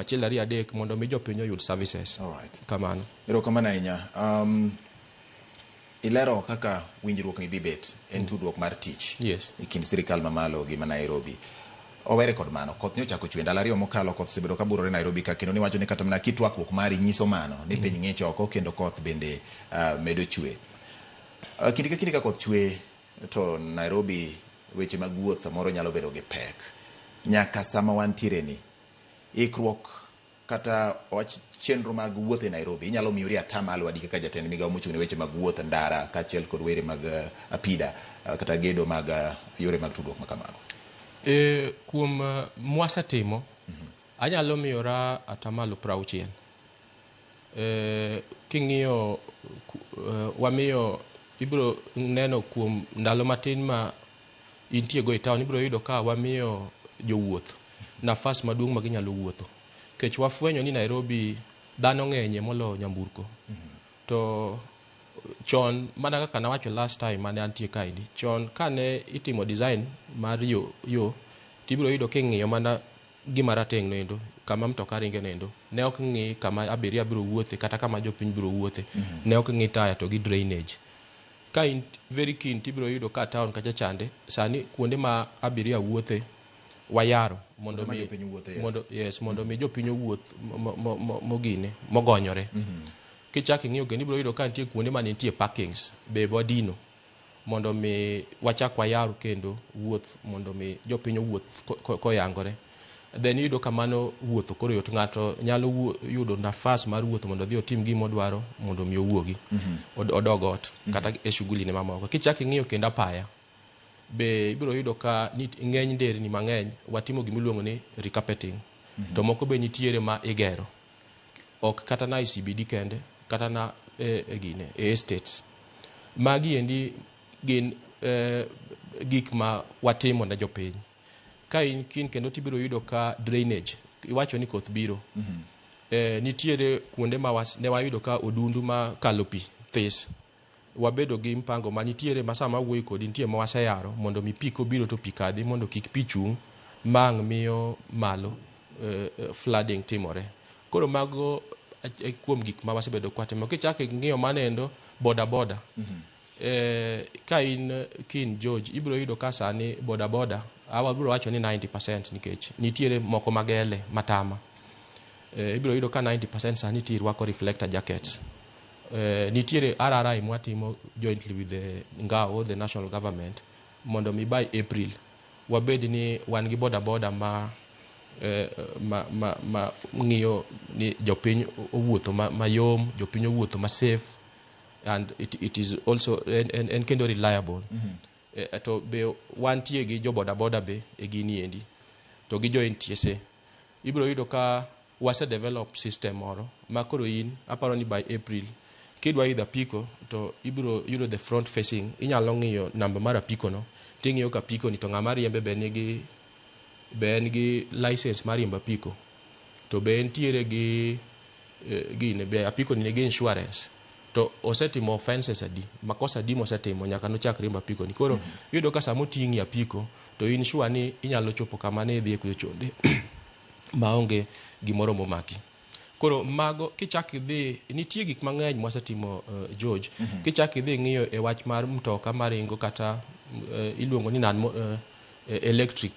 Achiel, ariyo, adek, mondo mi jopiny oyud services. Alright. Kamano. Erokamano ahinya. Ilero kaka winjruok ni dhi bet en tudruok mar tich e kind sirikal mamalo gi ma Nairobi. Owere kod mano, koth ne ochako chwe ndalo 2 mokalo, koth osebedo ka burore Nairobi ka, kendo niwacho ni kata mana kitwakruok mari nyiso mano ni piny ng'ich oko kendo koth bende medo chwe. Kinde ka kinde ka koth chwe to Nairobi weche mag wuoth samoro nyalo bedo gi pek. Nyaka sama wantiere ni, ikruok kata wach chenro mag wuoth e Nairobi inyalo miyori atamalo adi kaka jatend migawo mochung' ne weche mag wuoth, ndara kaachiel kod were mag apida kata gedo mag yore mag tudruok ma kamago? Kuom mwasetimo, anyalo miyora atamalo 60. King'iyo wamiyo ibiro neno kuom ndalo matin ma intie go e town, ibiro yudo ka wamiyo jowuoth nafas maduong' ma ginyalo wuotho. Nikech wafwenyo ni Nairobi dhano ng'enye moloyo nyamburko. To chon, mana kaka nawacho last time mane antie kaendi, chon kane itimo design mar yo, tibiro yudo king'iyo mana gima rateng' noendo, kama mtoka ringe noendo. Ne ok ng'i kama abiria biro wuothe kata kama jopiny biro wuothe. Ne ok ng'i taya to gi drainage. Ka in very keen, tibiro yudo ka town kacha chande, sani kuonde ma abiria wuothe wayaro mondo Kuonde ma mi jopiny wuothe, yes. Mondo, yes, mondo mi jopiny owuoth mogine mogonyore. Kichak ing'iyo kendo, ibiro yudo ka nitie kuonde ma nitie parkings be wadino mondo mi wachak wayar kendo wuoth, mondo mi jopiny owuoth koyangore. Then iyudo ka mano wuotho koro yot, ng'ato nyalo yudo nafas mar wuotho mondo odhi otim gima odwaro, mondo mi owuogi odog ot kata e shughuli ne mamoko. Kichak ing'iyo kendo apaya be, ibiro yudo ka ng'eny nderni mang'eny watimo gimiluongo ni recarpeting, to moko be nitiere ma igero, ok kata na e CBD kende, kata na e gine e estates. Magi endi gin gik ma watimo ne jopiny. Ka in keen kendo, tibiro yudo ka drainage, iwacho ni koth biro, nitiere kuonde ma ne wayudo ka odundu ma kalo pi this. Wabedo gi mpango ma nitiere ma sama awuoyo kodi nitie ma waseyaro mondo mi pi kobiro to pi kadhi, mondo kik pi chung' mang' miyo malo flooding timore. Koro mago kuom gik ma wasebedo kwatimo. Kichako ing'iyo manendo boda boda, ka in keen, George, ibiro yudo ka sani boda boda awa biro wacho ni 90%, nikech nitiere moko magele matama. Ibiro yudo ka 90% sani ti rwako reflector jackets. Nitiere RRI mwatimo jointly with the NGAO, the national government, mondo mi by April wabed ni wan gi boda boda ma ng'iyo ni jopiny owuotho mayom, jopiny owuotho ma safe, and it is also en kendo reliable. To be wantie gi jo boda boda be e gini endi to gi jo NTSA. Ibiro yudo ka wase develop system moro ma koro in aparo ni by April kidwa idho apiko to ibiro yudo the front facing, inyalo ng'iyo namba mar apiko no, ting'iyo ka apiko ni to ng'ama riembe be nigi, be en gi license mar riembo apiko, to be entiere gi gine, be apiko ni nigi insurance, to osetimo offenses adi, makosa adi mosetimo nyaka nochak riembo apiko ni. Koro iyudo ka sama oting'i apiko to in sure ni inyalo chopo kama ne idhiye kucho chonde maonge gimoro momaki. Koro mago kichak idhi, nitie gik mang'eny mwasetimo, George. Kichak idhi ng'iyo e wach mar mtoka maringo kata iluongo ni non electric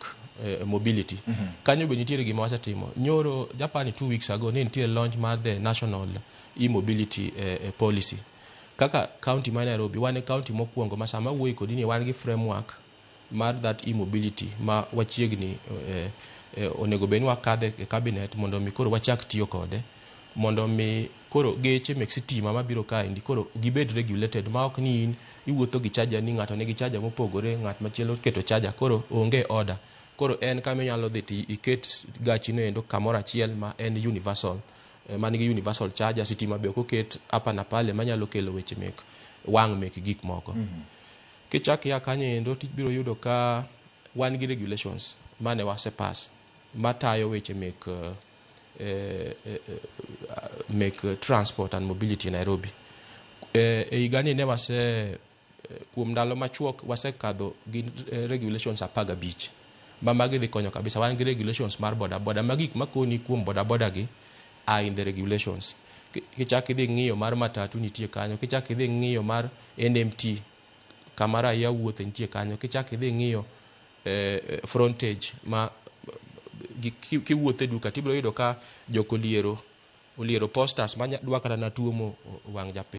mobility, kanyo be nitiere gima wasetimo. Nyoro Japan 2 weeks ago ne nitie launch mar the national e-mobility policy. Kaka county ma Nairobi, wan e county mokwongo ma sama wuoyi kodi ni wan gi framework mar that e-mobility ma wachiegni onego bed ni wakadhe e cabinet mondo mi koro wachak tiyo kode, mondo mi koro geche mek sitima mabiro kaendi koro gibed regulated, ma ok ni in iwuotho gi charger ni ng'ato nigi charger mopogore, ng'at machielo keto charger, koro onge order. Koro en kama inyalo dhi ti iket gachi no endo kamoro achiel ma en universal, man gi universal charger. Sitima be ok oket hapa na pale manyalo kelo weche mek wang' mek gik moko. Kichak ia kanyo endo, tibiro yudo ka wan gi regulations mane wasepass matayo weche mek transport and mobility e Nairobi. E higani ne wase kuom ndalo machuok wasekadho gi regulations 15. Ma magi dhi konyo kabisa. Wan gi regulations mar boda boda. Ma gik makoni kuom boda boda gi are in the regulations. Kichak idhi ng'iyo mar matatu nitie kanyo. Kichak idhi ng'iyo mar NMT kama raia wuothe nitie kanyo. Kichak idhi ng'iyo frontage ma kiwuotho e duka tibiro yudo ka jok oliero posters ma dwa kata na tuomo wang' japiny.